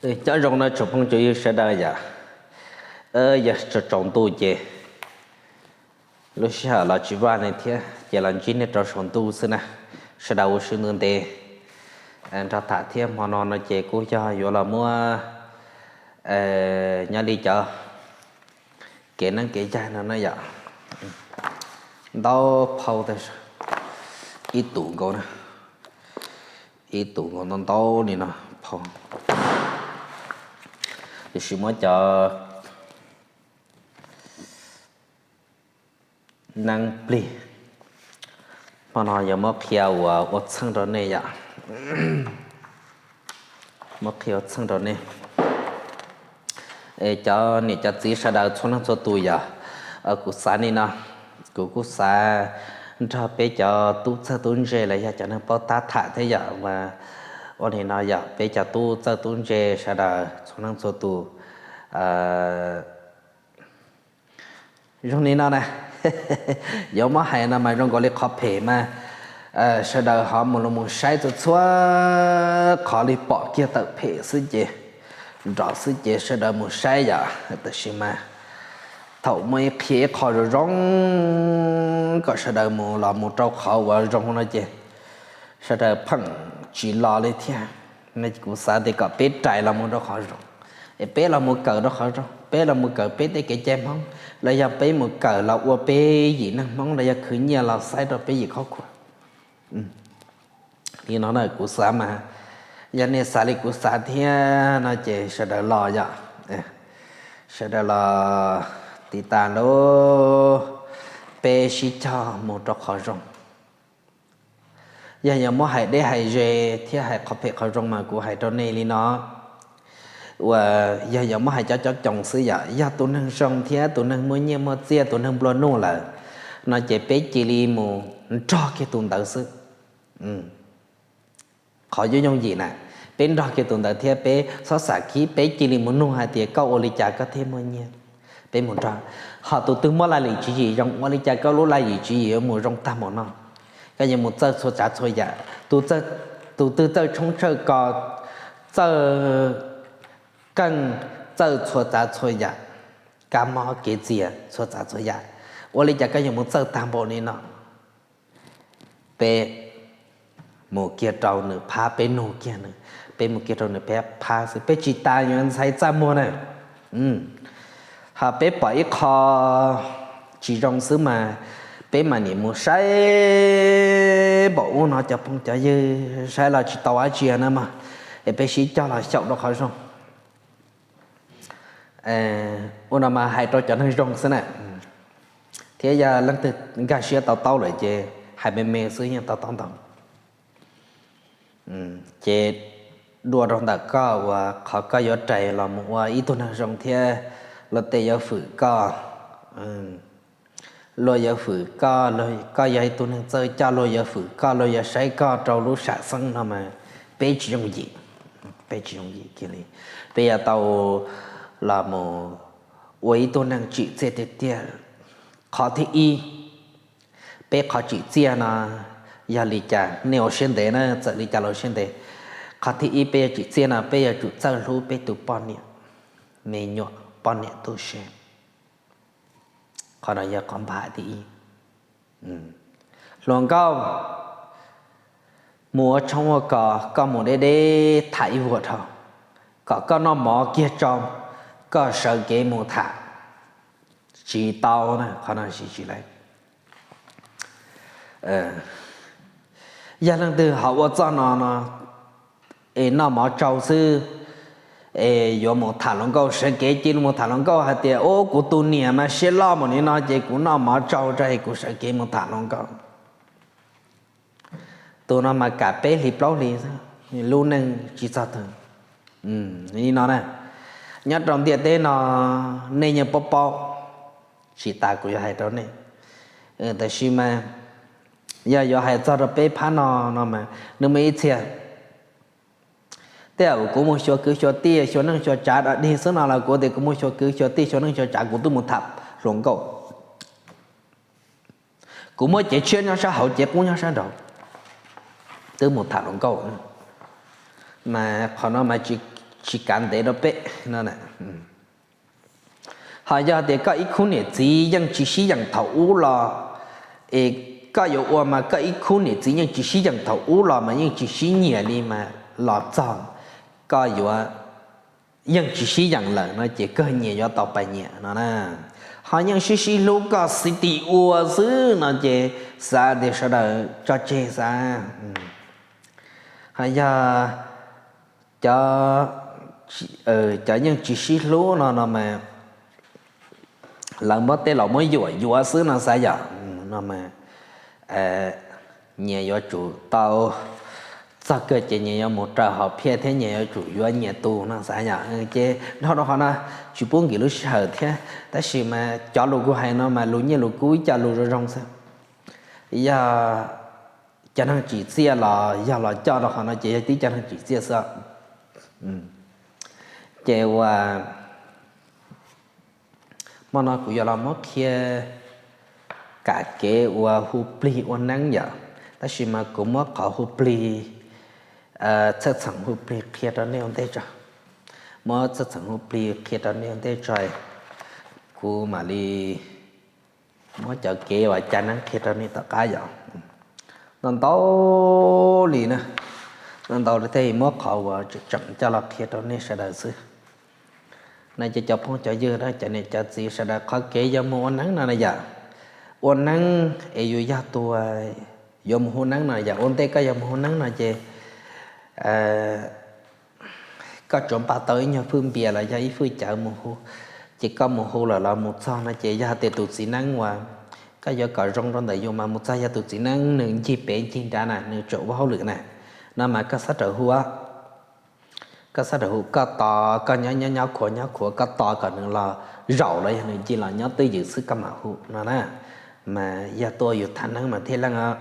Nyob zoo no tsoom phooj tsoom ywg sawv daws yom. Yog tsaus ntuj ces lub sij hawm los tsis vaj li thiab ces los ntsib nej rau saum ntuj xwb na. Sawv daws ua siab ntev ntev nrog tham thiab. Hmo no no ces kuj yog yuav los muab nyob li cov kev neeb kev yaig no na yom. Ntau phau, ib tus nkaus na, ib tus nkaus ntau ntau li no phau. Tiam sis muab cov neeb plig, hmo no yog muab qhia ua ua txheej rau nej yom. Muab qhia ua txheej rau nej. Cov niam cov txiv sawv daws txhua leej txhua tus yom, kuv xav li no, kuv kuj xav nrog peb cov tub txawj tub ntse los yog cov neeg paub tab tham thiab yom. Ua li no yom, peb cov tub txawj tub ntse sawv daws txhua leej txhua tus, zoo li no na, yuav muab hais no mas zoo nkaus li qhov phem mas sawv daws ho mus los mus saib txhua txhua qhov li pom kiag tawm phem xwb ces, nrov xwb ces sawv daws mus saib yom. Tab sis mas thaum muaj ib qhia ib qho zoo zoo kom sawv daws mus los mus rau qhov uas zoo no ces sawv daws pheej tsis los li thiab. Kuv xav tias kom peb rais los mus rau qhov zoo, es peb los mus kawm rau qhov zoo, peb los mus kawm peb tej kev cai Hmoob los yog peb mus kawm los ua peb yim neeg Hmoob los yog khwv nyiaj los xaiv rau peb yim qhov khuam. Li no na kuv xav mas, yog nej xav li kuv xav thiab no ces sawv daws los yom, sawv daws los tiv tas lub, peb sib cog mus rau qhov zoo. Yog yuav muab hais deb hais ze thiab hais qhov phem qhov zoo mas kuv hais rau nej li no, uas yog yuav muab hais cov coob coob xwb yom, yog tus neeg zoo thiab tus neeg muaj nyiaj muaj txiaj, tus neeg nplua nuj lawm no ces peb cia li mus nrog kiag tus ntawd xwb. Qhov yooj yooj yim na, peb nrog kiag tus ntawd thiab peb txhob xam khib, peb cia li mus nug hais tias koj ua li cas koj thiaj muaj nyiaj, peb mus nrog. Ho tus twg muaj laj lim tswv yim zoo, ua li cas koj lub laj lim tswv yim yuav mus zoo tag npaum no, koj yuav mus txawj txhua tsav txhua yam. Tus twg txawj tshoob txawj kos, txawj qeej, txawj txhua tsav txhua yam, kab mob kev txias txhua tsav txhua yam, ua li cas koj yuav mus txawj tag npaum li no? Peb mus kiag rau nws phab, peb nug kiag nws, peb mus kiag rau nws phab xwb, peb tsis tas yuav ntxhais txaj muag na. Ho peb pom ib qho tsis zoo xwb mas peb mam niam mus saib npaum ub no cov phooj cov ywg saib los tsis tau dab tsi na mog, es peb sib cog los xyaum rau qhov zoo. Ua no mas hais rau cov neeg zoo xwb na, thiab yog leej twg nkag siab to taub lawm ces hais me me xwb yeej to taub ntau. Ces dua rau ntawm koj uas qhov koj yuav rais los mus ua ib tug neeg zoo thiab luag tej yuav fwm koj, luag yuav fwm koj, koj yog ib tug neeg txawj coj luag yuav fwm koj, luag yuav saib koj rau lub sam xeeb no mas peb tsis yooj yim, peb tsis yooj yim kiag li. Peb yuav tau los mus ua ib tug neeg tsim txiaj tiag tiag. Qhov thib ib, peb qhov tsim txiaj no yog li cas nej ua siab ntev na, txawm li cas los ua siab ntev. Qhov thib ib peb yuav tsim txiaj no peb yuav tsum txawj hlub peb tus poj niam, me nyuam, poj niam tub se. Qhov no yog qhov npam thib ib. Hluas nkauj mus ua tshoob ua kos, koj mus deb deb tham ib vuag dhau, kom koj noj mov kiag tsau, koj sawv kev mus tham. Tsis tau na, qhov no tsis tsis laib. Yog leej twg ho ua txoj no no, es noj mov tsau xwb, es yuav mus tham hluas nkauj, sawv kev cia li mus tham hluas nkauj hais tias ub kuv tus niam mas siab loj mus li no ces kuv noj mov tsau tso es kuv sawv kev mus tham hluas nkauj. Tus no mas kam peb hlis plaub hlis xwb, lub neej tsis txog twg. Li no na, nyob rau ntiaj teb no nej yeej paub paub, tsis tas kuv yuav hais rau nej. Tab sis mas yog yuav hais txog rau peb phab no no mas nws muaj ib txhia, tej zaum kuv mus xyuas kwv xyuas tij xyuas neej xyuas tsav dog dig xwb no los kuv tias kuv mus xyuas kwv xyuas tij xyuas neej xyuas tsav kuv twb mus tham hluas nkauj. Kuv muab cev tshiab nyob sab hauv, cev qub nyob sab nraud, twb mus tham hluas nkauj. Mas qhov no mas tsis, tsis kav ntev rau peb no. Ho yog tias koj ib khub niam txiv yeej tsis sib yeem thaum ub los, es koj yuav ua mas koj ib khub niam txiv yeej tsis sib yeem thaum ub los mas yeej tsis sib nyiam li mas los txog koj yuav yeej tsis sib yeem lawm no ces kawg nyias yuav tau pais nyiam no na. Ho yeej sib sib hlub koj xib tis ua xwb no ces xav tias sawv daws tso tseg xav. Ho yog cov, cov yeej tsis sib hlub no no mas lawv muab tej los muab yuam yuav xwb no xav yom, no mas nyias yuav tsum tau txog kawg ces nyias yuav mus raws hom phiaj thiab nyias yuav tsum yuav nyias tus no xav yom. Ces dhau rau qhov no tsis pub nkim lub sij hawm thiab tab sis mas cov lus kuv hais no mas lus nyiaj lus kub ib co lus zoo zoo xwb. Yog cov neeg tsim txiaj los yog los coj rau qhov no ces yog tib cov neeg tsim txiaj xwb. Ces ua hmo no kuv yuav los muab qhia kam kev ua hu plig ua neeb yom, tab sis mas kuv muab qhov hu plig, txhawj txheem hu plig qhia rau nej ua ntej tso. Muab txhawj txheem hu plig qhia rau nej ua ntej tso, kuv mam li muab cov kev uas cai neeb qhia rau nej tom qab yom. Ntau ntau li na, ntau ntau li thiaj muab qhov uas tseem coj los qhia rau nej sawv daws xwb. No ces cov phooj cov ywg, cov niam cov txiv sawv daws, qhov kev yuav mus ua neeb no na yom, ua neeb es yus yog tus yuav mus hu neeb no yom, ua ntej koj yuav mus hu neeb no ces koj tsuas npaj tau ib nyuag fwj npias los yog ib fwj cawv mus hu, ces koj mus hu lawm los mus txog no ces yog tias tus txiv neeb uas koj yuav kom zoo rau ntawm yus mas mus txog yog tus txiv neeb nws ncig pem ncig nrad na, nws tseem ua hauj lwm na, no mas koj xab raws hu, koj xab raws hu, koj tos, koj nyob nyob nyob khuav nyob khuav, koj tos kom nws los zaum los yog nws ncig los nyob twj ywm xwb koj mam hu no na. Mas yog tuaj yus tham neeb mas thiaj leej os.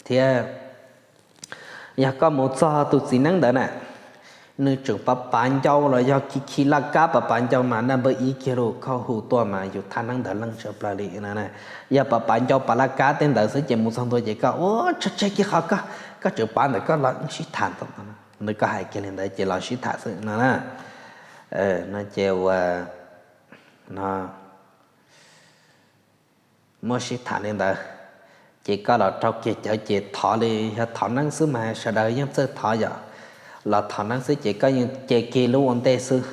Thiab yog koj mus txog tus txiv neeb ntawd na, nws tseem pav pav ncau los yog khi khi laj kab pav pav ncau mas naj npawb ib kiag lus, koj hu tuaj mas yus thaj neeb ntawd leej tshaj plaws li no. Yog pav pav ncau pav laj kab tej ntawd xwb ces mus txog ntua ces koj ua tso tseg kiag qhov koj, koj tseem pav ntawm koj los sib tham, ntawd koj hais kiag li ntawd ces los sib tham xwb no na. No ces ua no muab sib tham li ntawd, ces koj los rau kiag cawv ces thov li, yog thov neeb xwb mas sawv daws yeej txawj thov yom. Los thov neeb xwb ces koj yeej ce kiag lub ua ntej xwb,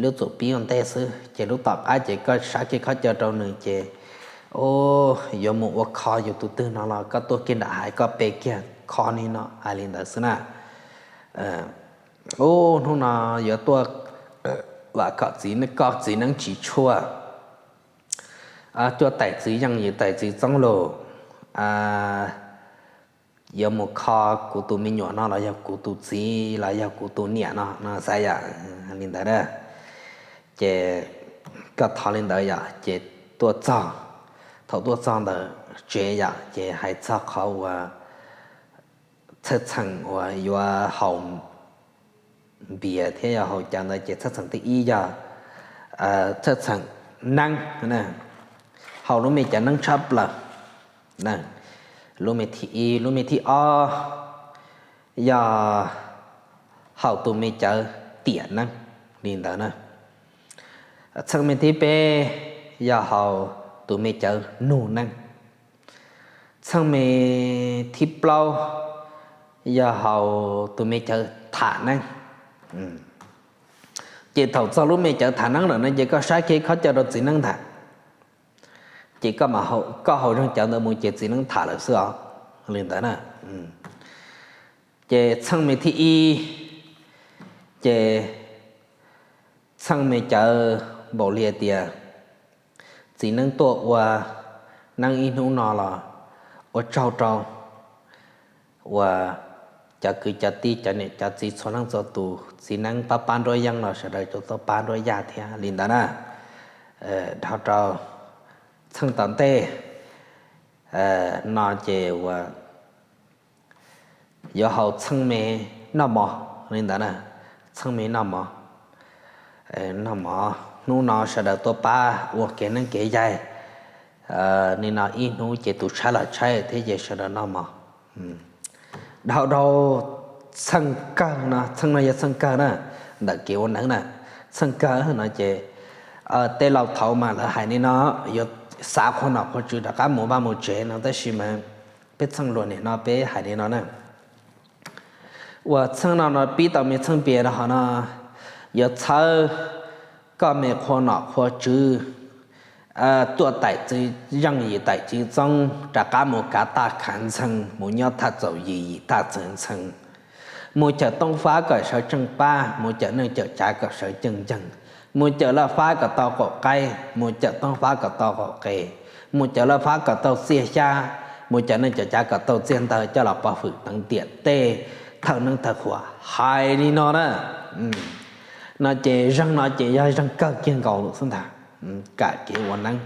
lub txuas pib ua ntej xwb, ces lub tom qab ces koj sab kiag khob cawv rau nws ces, o, yuav mus ua kho yus tus twg no los koj tuaj kiag nram hais koj pe kiag kho ni no hais li ntawd xwb na. Ub, hnub no yuav tuaj vam khom txiv, koj txiv neeb tsis tshua, tuaj tais txiv yeej yus tais txiv txoob lus, yuav mus kho kuv tus me nyuam no los yog kuv tus txiv los yog kuv tus niam no no xav yom, li ntawd na. Ces koj thov li ntawd yom, ces tuaj txog, thaum tuaj txog ntawm tsev yom ces hais txog qhov uas txhawj txheem uas yuav haus npias thiab yog haus cawv ntawd ces txhawj txheem thib ib yog txhawj txheem neeb, haus lub me cawv neeb tshaj plaws. Lub me thib ib, lub me thib ob yog haus tus me cawv tiam neeb li ntawd na. Txheej me thib peb yog haus tus me cawv nug neeb. Txheej me thib plaub yog haus tus me cawv tham neeb. Ces thaum txog lub me cawv tham neeb lawm no ces koj saib kiag khob cawv rau txiv neeb ntag. Ces koj haus zeeg cawv ntawd mus ces txiv neeb tham lawm xwb os, li ntawd na. Ces txheej me thib ib, ces txheej me cawv npaum li hais tias txiv neeb tuaj ua neeb ib hnub no los ua tsaug rau uas cov kwv cov tij cov niam cov txiv txhua leej txhua tus, txiv neeb pab pab nruab yeeb los sawv daws tau pab nruab yaj thiab li ntawd na. Dhau rau txheej tom ntej no ces uas yuav haus txheej me noj mov li ntawd na. Txheej me noj mov, noj mov hnub no sawv daws tuaj pab ua kev neeb kev yaig, nim no ib hnub ces tus tshaib los tshaib thiab ces sawv daws noj mov. Dhau dhau txheej kawg no, txheej no yog txheej kawg na, ntawm kev ua neeb na, txheej kawg no ces tej laus thaud mas lawv hais li no, yuav xav qhua nom qhua tswv rov qab mus vaj mus tsev no, tab sis mas peb txheej luag nim no peb hais li no na. Uas txheej no no pib tau me txheej piav rau hov no, yuav txhawb koj me qhua nom qhua tswv tuaj taim txwv zeej yim taim txwv txoob rov qab mus kav taj khav ntxhee, mus nyob thaj txaus yim yim thaj txwv ntxhee, mus cawm tooj fab kom sawv tseej pab, mus cawm neej cawm tsav kom sawv ceej nceeg, mus cawm laj fab kom tau qaum qaib, mus cawm tooj fab kom tau qaum qe, mus cawm laj fab kom tau txiaj xyab, mus cawm neej cawm tsav kom tau txiaj ntawv coj los pov hwm teev tiam tej thawj neeb thawj qhuav, hais li no na. No ces zeeg no ces yog zeeg kawg kiag nkaus lawm xwb ntag. Kam kev ua neeb.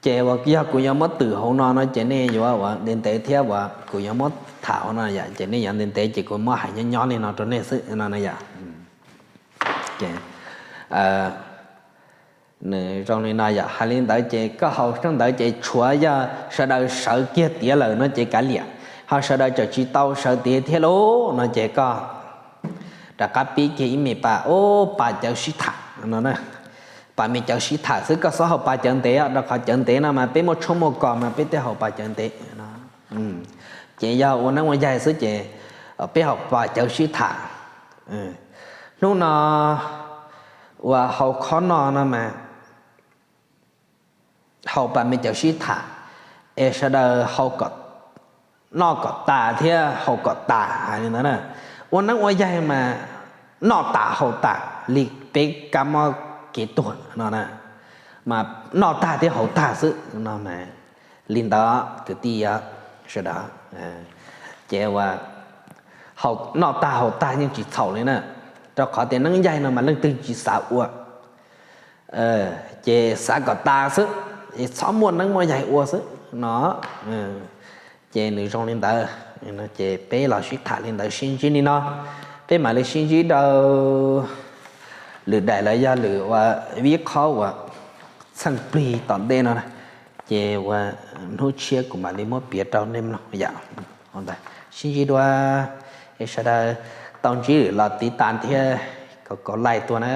Ces uas yog kuv yuav muab twm hauv no no ces nej yuav ua ntev ntev thiab, uas kuv yuav muab tham hauv no yom, ces nej yuav ntev ntev ces kuv muab hais nyob nyob li no rau nej xwb no yom. Nws zoo li no yom, hais li ntawd ces koj haus xyoo ntawd ces tshuav yog sawv daws sawv kiag tiav lawm no ces kav liam, ho sawv daws tseem tsis tau sawv tiav thiab lauj no ces koj rov qab pib kiag ib me pas, ub, pas cawv sib tham no. Pas me cawv sib tham xwb, koj txhob haus pas cawv ntev, rau qhov cawv ntev no mas peb muaj tshuaj muaj kos mas peb thiaj haus pas cawv ntev no. Ces yog ua neeb ua yaig xwb ces peb haus pas cawv sib tham. Hnub no uas haus khob noj no mas haus pas me cawv sib tham, es sawv daws noj kom tas thiab haus kom tas hais li ntawd na. Ua neeb ua yaig mas noj tas haus tas li peb kab mob kev tuag no na, mas noj tag thiab haus tag xwb no mas li ntawd kwv tij sawv daws. Ces uas noj tag haus tag yeej tsis txhaum li na, rau qhov tias neeb yaig no mas leej twg tsis xav ua, ces xav kom tas xwb, es txhob muaj neeb muaj yaig ua xwb no. Ces nws zoo li ntawd, ces peb los sib tham li ntawd sib ntsib li no, peb mam li sib ntsib rau lwm daim los yog lwm ua vib qhob uas txheej plig tom ntej no, ces ua hnub tshiab kuv mam li muab piav rau nej mloog yom. Sib ntsib dua, es sawv daws tau ntsib lwm los tiv tas thiab kom kom laij tuaj na.